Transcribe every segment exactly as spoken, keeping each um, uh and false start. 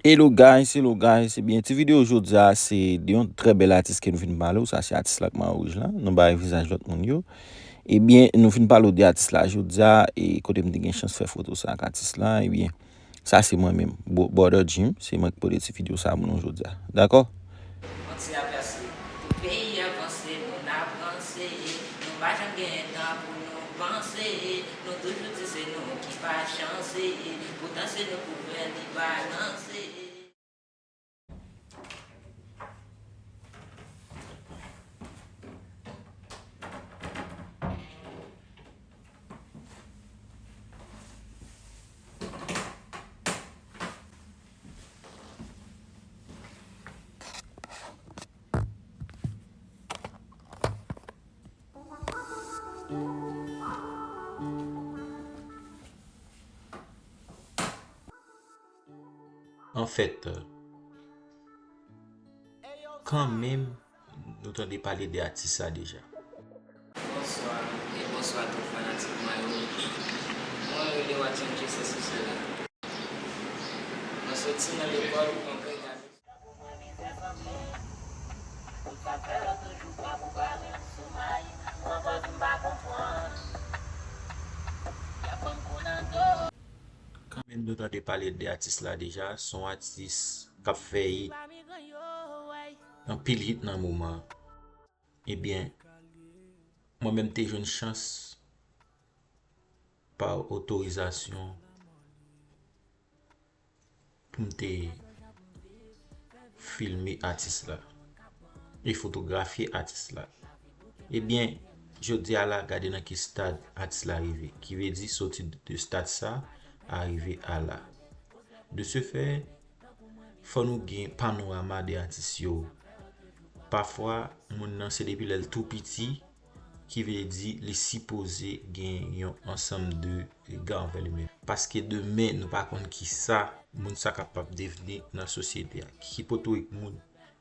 Hello guys, hello guys. Ebyen, ti videyo jodi a se de yon trè bèl atis ke nou vin pale w. Sa se atis la k mayo wouj la. Nou bay vizaj lòt moun yo. Ebyen, nou vin pale w de atis la jodi a, e kote m te gen chans fè foto sa ak atis la. Ebyen, sa se mwen menm, Bo- Brother Jim. Se mwen ki pote ti videyo sa pou nou jodi a. Dakò? Yon ti apèsi. Pou peyi a vanse, moun ap ranse. Nou pa janm genyen tan pou nou panse. Nou toujou di se nou ki pa chanse. Poutan se nou pou fè li balanse. Anfèt, kanmenm, nou tande pale de atis sa deja. Bonswa, e bonswa tout fanatik Mayo Wouj. Mwen rele Watson J C C C la. Mwen soti nan lekòl Kongrega. Kanmenm, nou tande pale de atis la deja, se yon atis k ap fè hit. Anpil hit nan moman. Ebyen, mwen menm te jwenn chans pa otorizasyon pou m te filme atis la e fotografye atis la. Ebyen, jodi a la, gade nan ki stad atis la rive. Ki vle di soti de stad sa a rive a la. De ce fait, fò nou gen panorama de atis yo. Pafwa, moun nan se depi lè l tou piti, ki vle di li sipoze gen yon ansanm de rega anvè li menm. Paske demen, nou pa konn ki sa moun sa kapab devni nan sosyete a. Ki potorik moun.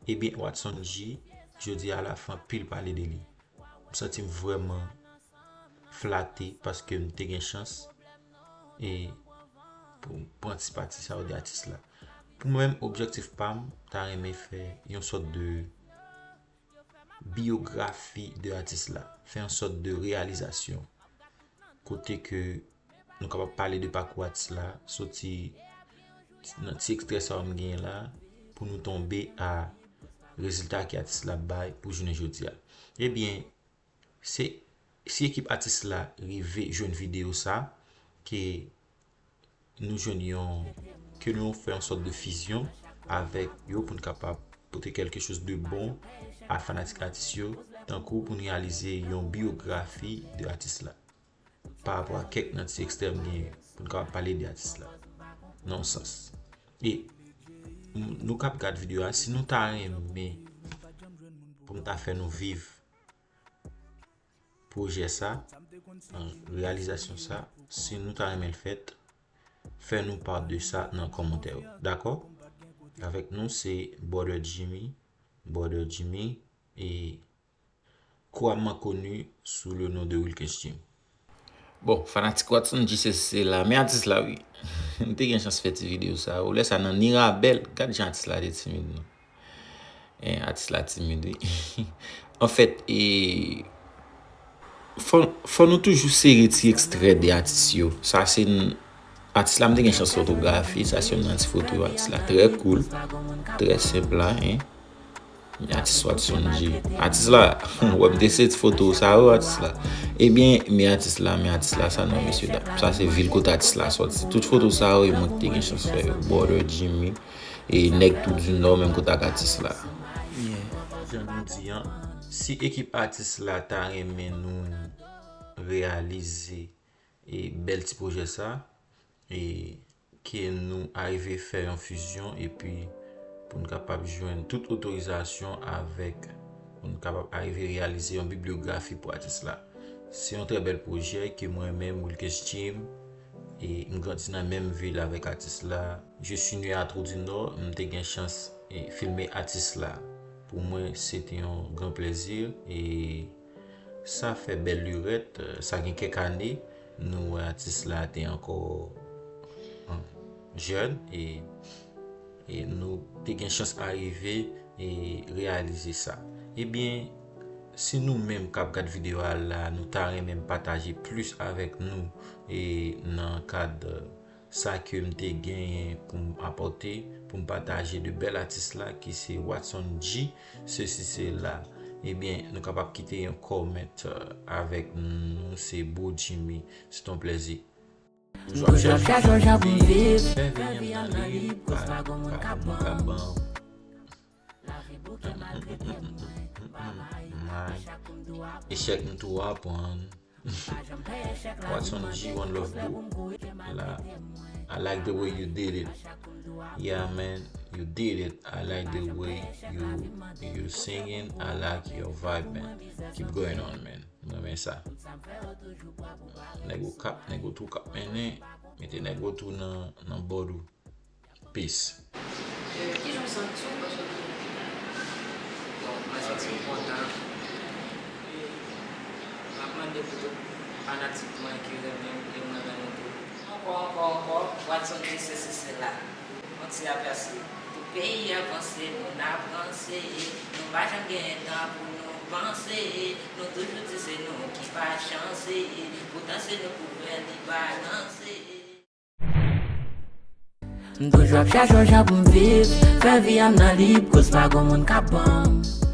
Ebyen, Watson J, jodi a la fè anpil pale de li. M santi m vrèman flate paske m te gen chans e pou m pran ti pati sa yo de atis la. Pou mwen menm, objektif pa m, ta renmen fè yon sòt de biyografi de atis la, fè yon sòt de reyalizasyon. Kote ke nou kapab pale de pakou atis la, soti nan ti ekstrè sa yo m genyen la, pou nou tonbe a rezilta ke atis la bay pou jounen jodi a. Ebyen, se si ekip atis la rive jwenn videyo sa, ke nou jwenn yon, ke nou fè yon sòt de fizyon avèk yo pou n kapab pote kèlke choz de bon a fanatik atis yo, tankou pou n reyalize yon biyografi de atis la, pa rapò a kèk nan ti ekstrè m genyen, pou n kapab pale de atis la, nan yon sans. E m- nou k ap gad videyo a, si nou ta renmen pou m ta fè nou viv pwojè sa, an reyalizasyon sa, si nou ta renmen l fèt, fè nou pa de sa nan kòmantè yo. Dakò? Avèk nou, se Brother Jimmy, Brother Jimmy, e couramment connu sous le nom de Wilkens Jim. Bon, fanatik Watson J C C la, men atis la, wi. M te gen chans fè ti videyo sa yo. Lè sa nan Mirabel, gad jan atis la te timid, non. Eh, atis la timid, wi. Anfèt, e, fò, fò nou toujou sere ti ekstrè de atis yo. Sa se n- atis la, m te gen chans fotografi. Sa se youn nan ti foto atis la. Trè cool. Trè senp la, hein. Atis Watson J. Atis la, wè m te se ti foto sa yo, atis la. Ebyen, men atis la, men atis la, sa non, mesye dam. Sa se vil kote atis la sòti. Tout foto sa yo, e mwen ki te gen chans fè yo. Brother Jimmy, e nèg tou di nò, menm kote ak atis la. Jan nou di an, si ekip atis la ta renmen nou reyalize e bèl ti pwojè sa, e ke nou arive fè yon fizyon, epi pou n kapab jwenn tout otorizasyon avèk, pou n kapab arive reyalize yon biblyografi pou atis la. Se yon trè bèl pwojè ke mwen menm, Wilkens Jim, e m grandi nan menm vil avèk atis la. Je suis né à Trou du Nord, m te gen chans e filme atis la. Pou mwen, se te yon gran plezi, e sa fè bèl lirèt, sa gen kèk ane, nou wè atis la te ankò, an, jèn, e E nou te gen chans arive e reyalize sa. Ebyen, si nou menm k ap gad videyo a la, nou ta renmen pataje plis avèk nou e nan kad sa ke m te genyen pou m apòte, pou m pataje de bèl atis la ki se Watson G, sesi sela. Ebyen, nou kapab kite yon comment avèk nou, se Bo Jimmy, se ton plèzi. M toujou ap chache yon jan pou m viv. Fè vi an m nan lib, koz pa gon moun k ap ban m. Lavi bouke maltrete mwen. Echèk m tou aprann. Watson G, one love, bro. La, I like the way you did it. Yeah, man, you did it. I like the way you you singing. I like your vibe, man. Keep going on, man. M renmen sa. Nèg ou k ap, nèg ou tou k ap mennen. Mete nèg ou tou nan nan bòd ou. Peace. Kijan w santi w pandan w ap fè mizik la? Bon, mwen santi m kontan. M ap mande pou tout fanatik mwen ki renmen m e mwen menm tou. Ankò, ankò, ankò, Watson G, sesi sela. Yon ti apèsi. Pou peyi a vanse, moun ap ranse. Nou pa janm genyen tan pou nou panse. Nou toujou di se nou ki pa chanse. Poutan se nou pou fè li balanse. M toujou ap chache yon jan pou m viv. Fè vi an m nan lib, koz pa gon moun k ap ban m.